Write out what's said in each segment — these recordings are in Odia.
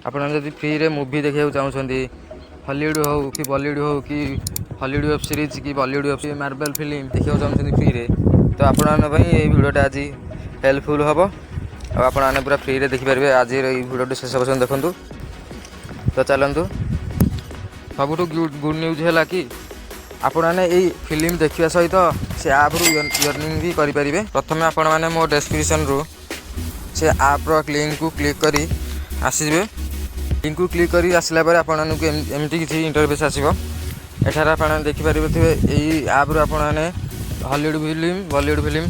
ଆପଣ ଯଦି ଫ୍ରିରେ ମୁଭି ଦେଖିବାକୁ ଚାହୁଁଛନ୍ତି, ହଲିଉଡ଼ ହେଉ କି ବଲିଉଡ଼ ହେଉ କି ହଲିଉଡ଼ ୱେବ୍ ସିରିଜ୍ କି ବଲିଉଡ଼ ୱେବ୍ ମାର୍ବେଲ୍ ଫିଲ୍ମ ଦେଖିବାକୁ ଚାହୁଁଛନ୍ତି ଫ୍ରିରେ, ତ ଆପଣମାନଙ୍କ ପାଇଁ ଏଇ ଭିଡ଼ିଓଟା ଆଜି ହେଲ୍ପଫୁଲ୍ ହେବ ଆଉ ଆପଣମାନେ ପୁରା ଫ୍ରିରେ ଦେଖିପାରିବେ। ଆଜିର ଏଇ ଭିଡ଼ିଓଟି ଶେଷ ପର୍ଯ୍ୟନ୍ତ ଦେଖନ୍ତୁ। ତ ଚାଲନ୍ତୁ, ସବୁଠୁ ଗୁଡ୍ ନ୍ୟୁଜ୍ ହେଲା କି ଆପଣମାନେ ଏଇ ଫିଲ୍ମ ଦେଖିବା ସହିତ ସେ ଆପ୍ରୁ ୟର୍ନିଂ ବି କରିପାରିବେ। ପ୍ରଥମେ ଆପଣମାନେ ମୋ ଡେସ୍କ୍ରିପସନ୍ରୁ ସେ ଆପ୍ର ଲିଙ୍କକୁ କ୍ଲିକ୍ କରି ଆସିଯିବେ। ଲିଙ୍କକୁ କ୍ଲିକ୍ କରି ଆସିଲା ପରେ ଆପଣମାନଙ୍କୁ ଏମିତି କିଛି ଇଣ୍ଟରଫେସ୍ ଆସିବ। ଏଠାରେ ଆପଣ ଦେଖିପାରିବେ ଥିବେ, ଏଇ ଆପ୍ରୁ ଆପଣମାନେ Hollywood film, Bollywood film,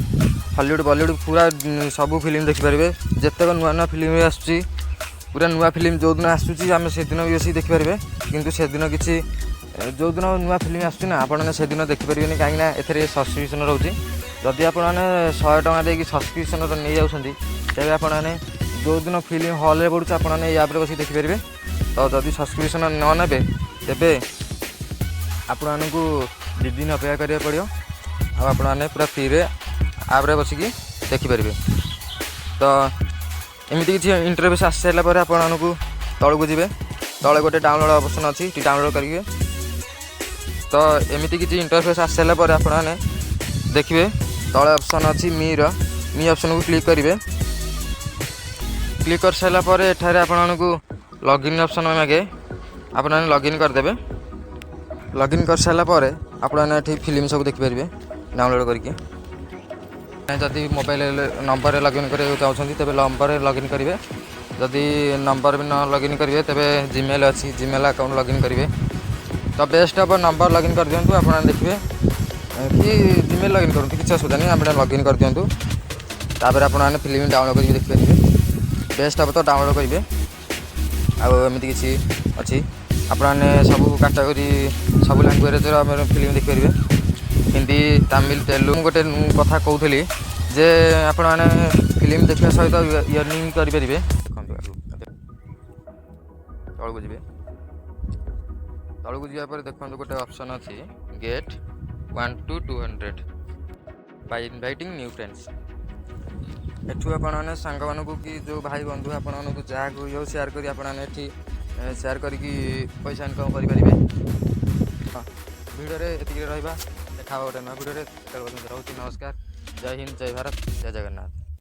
Hollywood, Bollywood ପୁରା ସବୁ ଫିଲ୍ମ ଦେଖିପାରିବେ। ଯେତେକ ନୂଆ ନୂଆ ଫିଲ୍ମ ଆସୁଛି, ପୁରା ନୂଆ ଫିଲ୍ମ ଯେଉଁଦିନ ଆସୁଛି, ଆମେ ସେଦିନ ବି ବସିକି ଦେଖିପାରିବେ। କିନ୍ତୁ ସେଦିନ କିଛି ଯେଉଁଦିନ ନୂଆ ଫିଲ୍ମ ଆସୁଛି ନା, ଆପଣମାନେ ସେଦିନ ଦେଖିପାରିବେନି, କାହିଁକିନା ଏଥିରେ ସବସ୍କ୍ରିପସନ୍ ରହୁଛି। ଯଦି ଆପଣମାନେ 100 ଟଙ୍କା ଦେଇକି ସବସ୍କ୍ରିପସନ୍ ନେଇଯାଉଛନ୍ତି, ତେବେ ଆପଣମାନେ ଯେଉଁଦିନ ଫିଲ୍ମ ହଲ୍ରେ ପଡ଼ୁଛି, ଆପଣମାନେ ଏଇ ଆପ୍ରେ ବସିକି ଦେଖିପାରିବେ। ତ ଯଦି ସବସ୍କ୍ରିପସନ୍ ନ ନେବେ, ତେବେ ଆପଣମାନଙ୍କୁ 2 ଦିନ ଅପେକ୍ଷା କରିବାକୁ ପଡ଼ିବ ଆଉ ଆପଣମାନେ ପୁରା ଫ୍ରିରେ ଆପ୍ରେ ବସିକି ଦେଖିପାରିବେ। ତ ଏମିତି କିଛି ଇଣ୍ଟରଫେସ୍ ଆସି ସାରିଲା ପରେ ଆପଣମାନଙ୍କୁ ତଳକୁ ଯିବେ। ତଳେ ଗୋଟେ ଡାଉନଲୋଡ଼ ଅପସନ୍ ଅଛି, ଏଠି ଡାଉନଲୋଡ଼ କରିବେ। ତ ଏମିତି କିଛି ଇଣ୍ଟରଫେସ୍ ଆସି ସାରିଲା ପରେ ଆପଣମାନେ ଦେଖିବେ, ତଳେ ଅପସନ୍ ଅଛି ମିର। ମି ଅପସନ୍କୁ କ୍ଲିକ୍ କରିବେ। କ୍ଲିକ୍ କରିସାରିଲା ପରେ ଏଠାରେ ଆପଣମାନଙ୍କୁ ଲଗ୍ଇନ୍ ଅପସନ୍ ମାଗେ। ଆପଣମାନେ ଲଗ୍ଇନ୍ କରିଦେବେ। ଲଗ୍ଇନ୍ କରିସାରିଲା ପରେ ଆପଣମାନେ ଏଠି ଫିଲ୍ମ ସବୁ ଦେଖିପାରିବେ ଡାଉନଲୋଡ଼ କରିକି। ଯଦି ମୋବାଇଲ ନମ୍ବରରେ ଲଗ୍ଇନ୍ କରିବାକୁ ଚାହୁଁଛନ୍ତି, ତେବେ ନମ୍ବରରେ ଲଗ୍ଇନ୍ କରିବେ। ଯଦି ନମ୍ବର ବି ନ ଲଗ୍ଇନ୍ କରିବେ, ତେବେ ଜିମେଲ୍ ଅଛି, ଜିମେଲ୍ ଆକାଉଣ୍ଟ ଲଗ୍ଇନ୍ କରିବେ। ତ ବେଷ୍ଟ ହେବ ନମ୍ବର ଲଗ୍ଇନ୍ କରିଦିଅନ୍ତୁ। ଆପଣ ଦେଖିବେ କି ଜିମେଲ୍ ଲଗ୍ଇନ୍ କରନ୍ତୁ, କିଛି ଅସୁବିଧା ନାହିଁ। ଆପଣ ଲଗ୍ଇନ୍ କରିଦିଅନ୍ତୁ, ତାପରେ ଆପଣମାନେ ଫିଲ୍ମ ଡାଉନଲୋଡ଼ କରିକି ଦେଖିପାରିବେ। ବେଷ୍ଟ ହେବ ତ ଡାଉନଲୋଡ଼ କରିବେ। ଆଉ ଏମିତି କିଛି ଅଛି, ଆପଣମାନେ ସବୁ କାଟାଗୋରୀ, ସବୁ ଲାଙ୍ଗୁଏଜର ଆମର ଫିଲ୍ମ ଦେଖିପାରିବେ, ହିନ୍ଦୀ, ତାମିଲ, ତେଲୁଗୁ। ମୁଁ ଗୋଟେ କଥା କହୁଥିଲି ଯେ ଆପଣମାନେ ଫିଲ୍ମ ଦେଖିବା ସହିତ ୟର୍ନିଂ କରିପାରିବେ। ଦେଖନ୍ତୁ, ଆଗକୁ ତଳକୁ ଯିବେ। ତଳକୁ ଯିବା ପରେ ଦେଖନ୍ତୁ, ଗୋଟେ ଅପସନ୍ ଅଛି, "Get 1 to 200 by inviting new friends"। ଏଠୁ ଆପଣମାନେ ସାଙ୍ଗମାନଙ୍କୁ କି ଯେଉଁ ଭାଇ ବନ୍ଧୁ ଆପଣମାନଙ୍କୁ ଯାହାକୁ ହଉ ସେୟାର କରି, ଆପଣମାନେ ଏଠି ସେୟାର କରିକି ପଇସା ଇନକମ୍ କରିପାରିବେ। ହଁ, ଭିଡ଼ିଓରେ ଏତିକିରେ ରହିବା। ଦେଖା ହେବ ଗୋଟେ ନୂଆ ଭିଡ଼ିଓରେ। ସେତେବେଳେ ପର୍ଯ୍ୟନ୍ତ ରହୁଛି। ନମସ୍କାର। ଜୟ ହିନ୍ଦ, ଜୟ ଭାରତ, ଜୟ ଜଗନ୍ନାଥ।